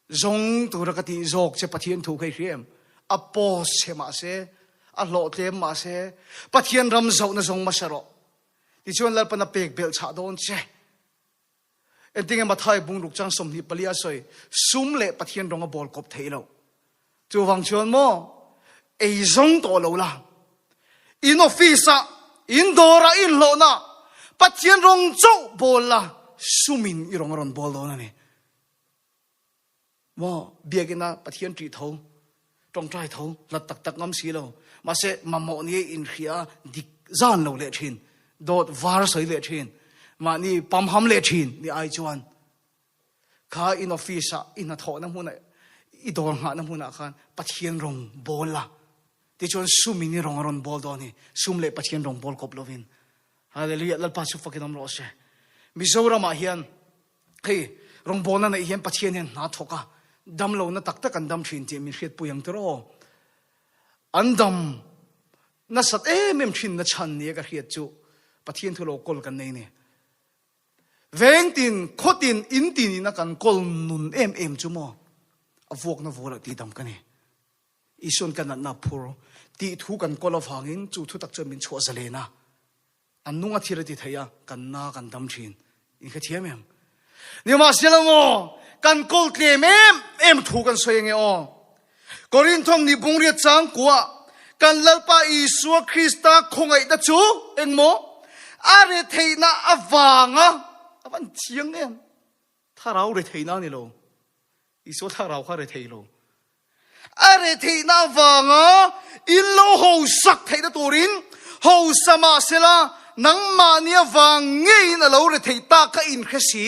Zawng tura ka tih zawk che Pathian thu kha i hria em? A post che mah se, a hlawhtlem mah se, Pathian ram zohna zawng hmasa rawh. Tichuan Lalpan a pek belh chhah dawn che. Engtinge Mathai bungruk chang 24 a sawi, sum leh Pathian rawng a bawl kawp theih loh. Chuvang chuan maw, ei zawng tawh lo la. In office ah, in dawr ah, in hlawhna ah Pathian rawng chauh bawl la, sumin i rawng a rawn bawl dawn a ni. Maw, biakinn ah Pathian ṭih tho, ṭawngṭai tho, hlat tak tak ngam si lo. Mahse, mamawh ni a inhria a, dik zan lo leh ṭhin, dawt var sawi leh ṭhin, mahni pamham leh ṭhin ni ai chuan kha in office ah, i hnathawhna hmunah, i dawr nghahna hmunah khan Pathian rawng bawl la. Tichuan sumin i rawng a rawn bawl dawn hi, sum leh Pathian rawng bawl kawp lovin. Hallelujah, Lalpa chu fakin awm rawh se. Mizoramah hian Hei, rawngbawlna neih hian Pathian hian hna thawk a, damlohna tak tak an dam thin tih min hriatpui ang tir aw. An dam nasat em em thin na chhan nia ka hriat chu Pathian thu lo kawl kan nei ni. Vengtin, khawtin, intin ina kan kawl nun em em chu maw a vuakna vualah tih dam ka ni. Isuan ka natna phur tih thu kan kawl avangin chu thu tak chuan min chhuah zalen a. An nung a thil a ti thei a, kan na kan dam thin. In kha thiam em? Nimahsela maw, kan kawl tlem em em thu kan sawi ange aw. Korinthawng ni bungriat chang kuah kan Lalpa Isua Krista khawngaihna chu engmaw a retheihna avanga a van chiang em? Thlarau retheihna a ni lo. Isua thlarau kha rethei lo. A retheihna avanga in lo hosak theihna turin hosa mah sela nangmahni avang ngeiin a lo rethei ta kha in hre si.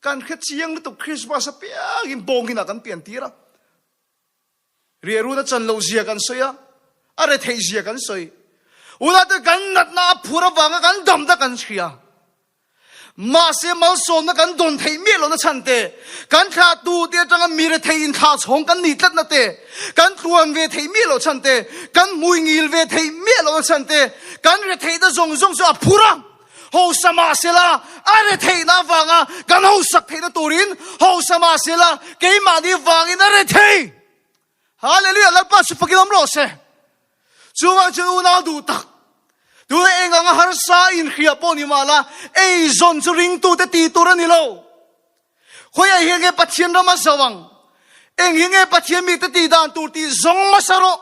Kan hre chiang lutuk Christmas apiangin bawngin ah kan pian tir a. Riahrun a chan loh zia kan sawi a, a retheih zia kan sawi. Unate kan natna a phur avanga kan damna kan hria. Mahse malsawmna kan dawn theih miah lohna chhan te, kan thlahtu te atanga mi rethei inthlah chhawng kan nih tlatna te, kan tluan ve theih miah loh chhan te, kan hmui ngil ve theih miah lohna chhan te, kan retheihna zawng zawng chu a phur a. Hausa mahsela a retheihna avanga kan hausak theihna turin hausa mahsela keimahni vangin a rethei. Hallelujah! Lalpa chu fakin awm rawh se. Chuvang chuan unau duh tak, tuna eng anga harsa inhria pawh ni mah la, eizawn chu ringtute tih tur a ni lo. Khawiah hian nge Pathian ram a zo ang? Eng hi nge Pathian mite tih dan tur tih zawng hmasa rawh.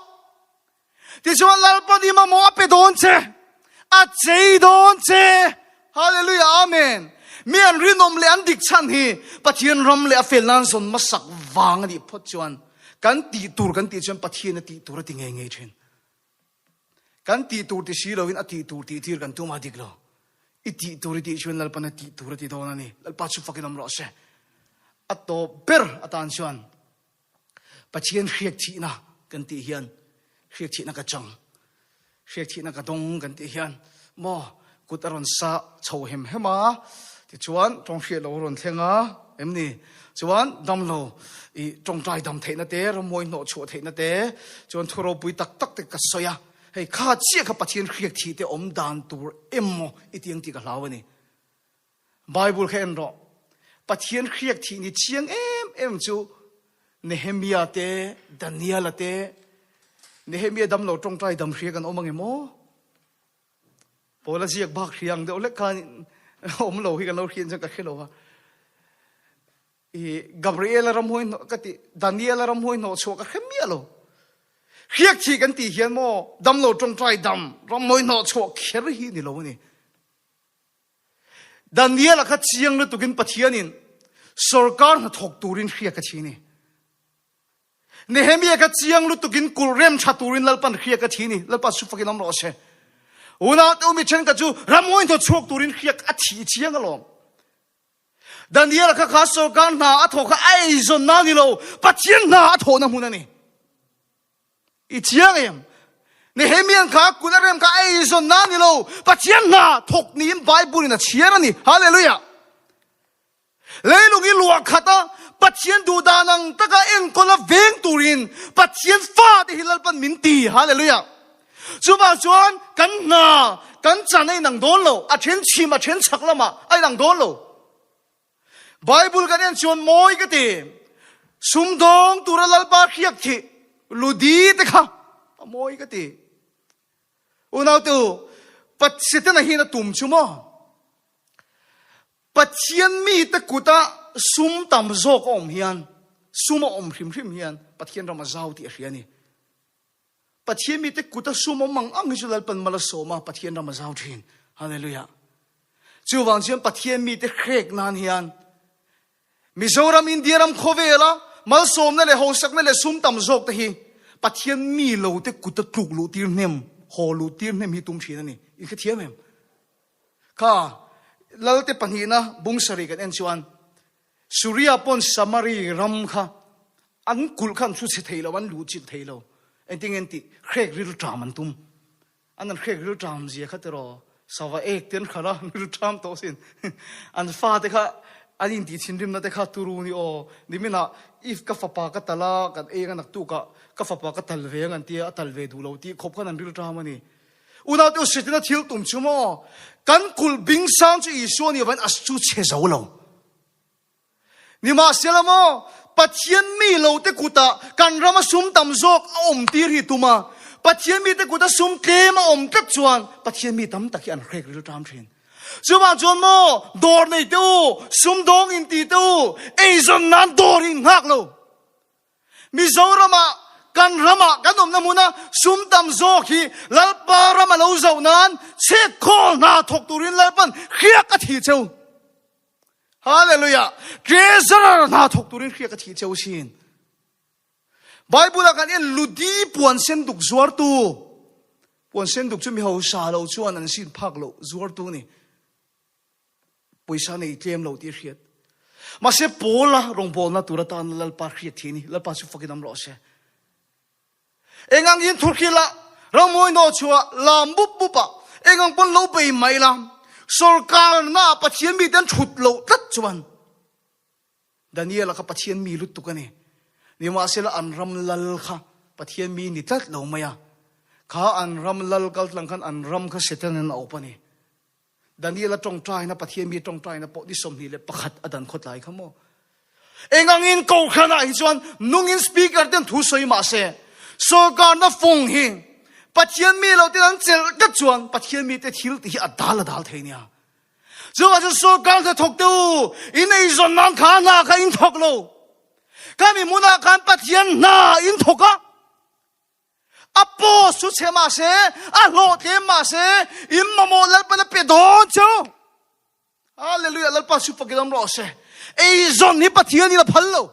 Tichuan Lalpa ni mamawh a pe dawn che, a chei dawn che. Hallelujah, Amen. Mi an rinawm leh an dik chhan hi Pathian ram leh a fel nan zawn hmasak vang a nih phawt chuan kan tih tur kan tih chuan Pathian a tih tur a ti ngei ngei thin. Kan tih tur ti si loin a tih tur tih tir kan tum a dik lo. I tih tur i tih chuan Lalpan a tih tur a ti dawn a ni. Lalpa chu fakin awm rawh se. A tawp ber atan chuan Pathian hriak thihna kan tih hian hriak thihna ka chang, hriak thihna ka dawng kan tih hian maw kut a rawn sa chho hem hem a, tichuan tawng hriat lo a rawn thleng a, em ni? Chuan damlo i tawngtai dam theihna te, rammawi hnawh chhuah theihna te, chuan thu ropui tak tak te ka sawi a, hei kha chiah kha Pathian hriak thih te awm dan tur emaw i ti ang tih ka hlau a ni. Bible kha en rawh. Pathian hriak thih ni chiang em em chu Nehemia te, Daniela te, Nehemia dam lo tawngtai dam hria kan awm ange maw? Paula ziak bak hria ang deuh lek khan awm lo hi kan lo hriat chuan ka hre lo a. I Gabriela ramhuai hnawh ka ti, Daniela ramhuai hnawh chhuah ka hre miah lo. Hriak thih kan tih hian maw dam lo tawngtai dam ramhuai hnawh chhuah kher hi ni lo a ni. Daniel-a kha chiang lutukin Pathianin sorkar hnathawk turin hriak a thi ni. Nehemia kha chiang lutukin kulh rem tha turin Lalpan hriak a thi ni. Lalpa chu fakin awm rawh se. Unaute u mi thenkhat chu ramngawi hnaw chhuak turin hriak a thi chiang alawm. Daniel kha kha sorkar hna a thawh kha a eizawnna ni lo, Pathian hna a thawhna hmun a ni. I chiang em? Nehemian kha kut a rem kha a eizawnna ni lo, Pathian hna thawk niin Bible in a chhiar a ni. Hallelujah! Leilung i luah khat a, Pathian duhdan ang taka enkawl a veng turin Pathian fate hi Lalpan min ti. Hallelujah! Chuvang chuan kan hna, kan chan a inang dawn lo, a then chhim, a then chhak lamah a inang dawn lo. Bible kan en chuan mawi ka ti, sumdawng tura Lalpa hriak thih ludi te kha a mawi ka ti. Unautu, Pathian a hin a tum chu maw? Pathian mite kuta sum tam zawk a awm hian, sum a awm hrim hrim hian Pathian ram a zau tih a hria a ni. Pathian mite kuta sum awm ang ang hi chu Lalpan mal a sawm a, Pathian ram a zau thin. Hallelujah. Chuvang chuan Pathian mite hrek nan hian Mizoram, India ram khawvela malsawmna leh hausakna leh sum tam zawk te hi Pathian mi lo te kuta tluk luh tir hnem, haw luh tir hnem hi tum thin a ni. In hrethiam em? Kha Lalte pahnihna bung sarih kan en chuan Suria pawn Samari ram kha an kulh kha an thu chhe thei lo, an luh chilh thei lo. Engtin nge an tih? Hrek ril ṭam an tum. An an hrek ril ṭam zia kha tiraw sava ek te an khalh a, an ril ṭam tawh sin. An fate kha an intih thinrimna te kha turu ni aw. Niminah if ka fapa ka tal a, kan eng a naktukah ka fapa ka tal ve ang an tia, a tal ve duh lo tih khawp khan an ril ṭam a ni. Unaute u Setana thil tum chu maw? Kan kulh bing sang chu Isua nih avangin a chu chhe zo lo. Nimahsela maw, Pathian mi lo te kutah kan rama sum tam zawk a awm tir hi tum a, Pathian mite kuta sum tlem a awm tlat chuan Pathian mi tam tak hi an hrek ril ṭam ṭhin. Chuvang chuan maw, dawr nei te u, sumdawng inti te u, eizawn nan dawr hi in nghak lo. Mizoramah kan ramah kan awmna hmuna sum tam zawk hi Lalpa ram a lo zoh nan chhiatkhawl hna thawk turin Lalpan hriak a thi cheu. Hallelujah! Treasurer hna thawk turin hriak a thi cheu sin. Bible ah kan en ludi puan sen duk zuartu puan sen duk chu mi hausa lo chuan an sin phak lo zuartu ni. Pawisa nei tlem lo tih a hriat. Mahse Paula rawngbawlna tur atana Lalpa hriat thi a ni. Lalpa chu fakin awm rawh se. Engang in thurkhil ah, rammawi nawh chhuah, lam bup bup ah, engang pawn lo bei mai la, sorkarna ah Pathian mite an thut loh tlat chuan Daniela kha Pathian mi lutuk a ni. Nimahsela an ram lal kha Pathian mi ni tlat lo mai a. Kha an ram lal kal tlang khan an ram kha Satan in a awp a ni. Daniel-a tawngtaina, Pathian mi tawngtaina pawh ni 21 a dan khawtlai kha maw? Engangin kohhranah hi chuan nungin speaker ten thu sawi mah se, sorkarna fawng hi Pathian mi lo ten an chelh tlat chuan Pathian mite thil tih hi a dal a dal thei nia. Chuvang chuan sorkar hna thawk te u, in eizawn nan kha hna kha in thawk lo. Khami hmunah khan Pathian hna in thawk a. A post chu chhe mah se, a hlawh tlem mah se, in mamawh Lalpan a pe dawn chu. Hallelujah, Lalpa chu fakin awm rawh se. Eizawn hi Pathian in a phal lo.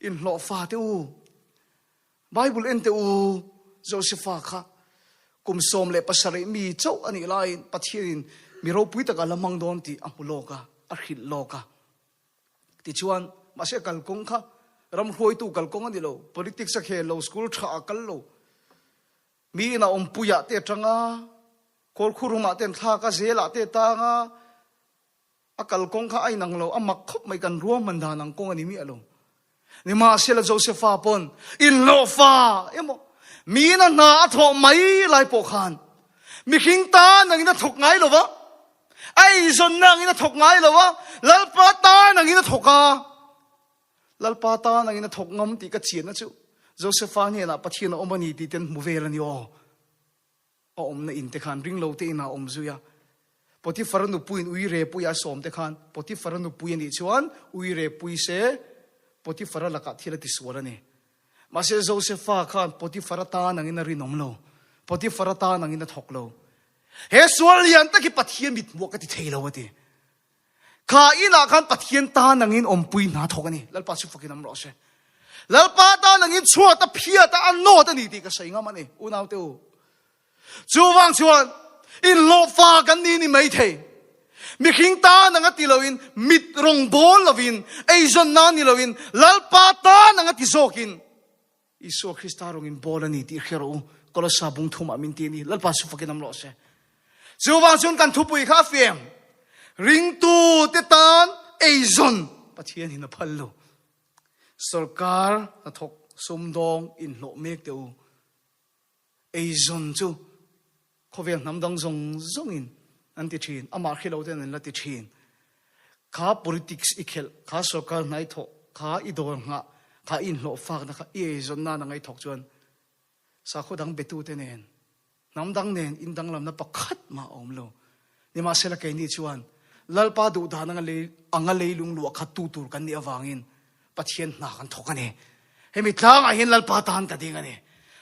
In hlawh fa te u. Bible en te u, Josepha kha kum 17 mi chauh a nih laiin Pathian in mi ropui takah la hmang dawn tih a hmu lawk a, a hrilh lawk a. Tichuan, mahse kalkawng kha ram hruaitu kalkawng a ni lo, politics a khel lo, school tha a kal lo. Mi ina awmpuiah te atang a, kawlkhurum ah te an thlak a, zelah te tang a, a kalkawng kha a inang lo, a mak khawp mai kan ruahman dan ang kawng a ni miah lo. Nimahsela Josepha pawn inhlawhfa emaw mi ina hna a thawh mai lai pawh khan mihring tan angin a thawk ngai lo va, A eizawnna angin a thawk ngai lo a, Lalpa tan angin a thawk a. Lalpa tan angin a thawk ngam tih ka chianna chu Josepha hnenah Pathian a awm a ni tih ten hmu vel a ni aw. A awmna in te khan ring lo te inah a awm zui a. Potiphara nupuiin uire pui a sawm te khan Potiphara nupui a nih chuan uire pui se Potiphara lakah thil a tisual a ni. Mahse Josepha khan Potiphara tan angin a rinawm lo. Potiphara tan angin a thawk lo. He sual lian tak hi Pathian mithmuh ka ti thei lo a ti. Kha inah khan Pathian tan angin awmpui hna thawk a ni. Lalpa chu fakin awm rawh se. Lalpa tan angin chhuat a phiat a, a nawt a ni tih ka sawi ngam a ni, unaute u. Chuvang chuan inhlawhfa kan ni ni mai thei. Mihring tan anga ti loin, mit rawng bawl lovin, eizawnna ni loin, Lalpa tan anga ti zawkin Isua Krista rawngin bawl a ni tih hria rawh u. Kolosa bung thumah min ti a ni. Lalpa chu fakin awm rawh se. Chuvang chuan kan thupui kha a fiam. Ringtu te tan eizawn Pathian hin a phal lo. Sorkar hnathawk sumdawng inhlawh mek teh u. Eizawn chu khawvel hnam dang zawng zawngin an ti thin, amah hre lo ten an la ti thin. Kha politics i khelh, kha sorkar hnai thawh, kha i dawr nghah, kha i inhlawh fakna kha i eizawn nan a ngaithawk chuan sakhaw dang betute nen, hnam dang nen indanglamna pakhat mah a awm lo. Nimahsela keini chuan Lalpa duhdan anga lei anga leilung luah khat tu tur kan nih avangin Pathian hna kan thawk a ni. Hemi tlangah hian Lalpa tan ka ding a ni.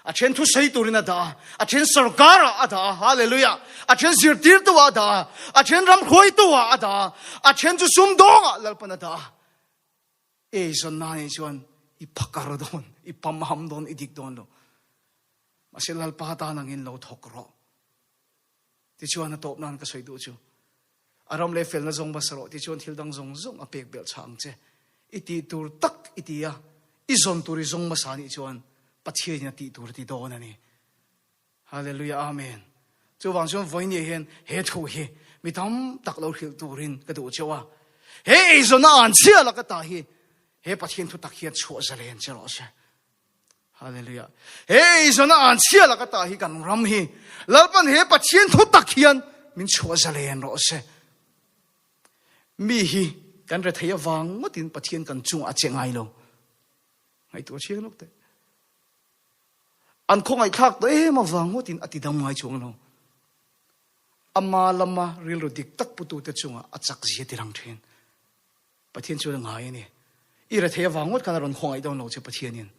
A then thusawi turin a dah a, a then sorkarah a dah a, hallelujah, a then zirtirtu ah a dah a, a then ramhruaitu ah a dah a, a then chu sumdawngah Lalpan a dah a. Eizawnna nen chuan i phakar dawn, i pamham dawn, i dik dawn lo. Mahse Lalpa tan angin lo thawk rawh. Tichuan a tawp nan ka sawi duh chu, a ram leh felna zawng hmasa rawh tichuan thil dang zawng zawng a pek belh chhah ang che. I tih tur tak i ti a, i zawn tur i zawng hmasa nih chuan Pathianin a tih tur a ti dawn a ni. Hallelujah Amen. Chuvang chuan vawinia hian he thu hi mi tam tak lo hrilh turin ka duh cheu a. He eizawnna an chhia laka ta hi he Pathian thu tak hian chhuah zalen che rawh se. Hallelujah. He eizawnna an chhia laka ta hi kan ram hi Lalpan he Pathian thu tak hian min chhuah zalen rawh se. Mi hi kan re thei avang ngawtin Pathian kan chungah a che ngai lo. Ngaihtuah chiang lawk teh. An khawngaihthlak tawh em avang ngawtin a tidam ngai chuang lo. Ama lama rilru dik tak putute chungah a chak zia tirang thin. Pathian chuan a ngai a ni. I rethei avang ngawt khan a rawn khawngaih dawn lo che Pathianin.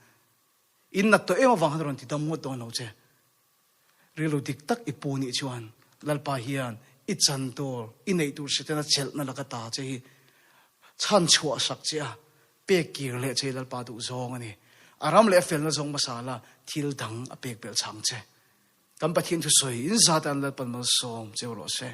In nat tawh em avang khan a rawn ti dam ngawt dawn lo che. Rilru dik tak i pu nih chuan Lalpa hian i chan tur, i neih tur Setana chelhna laka ta che hi chhan chhuah sak che a, pek kir leh che hi Lalpa duh zawng a ni. A ram leh a felna zawng hmasa la thil dang a pek belh chang che. Kan Pathian thusawi in zat an Lalpan malsawm cheu rawh se.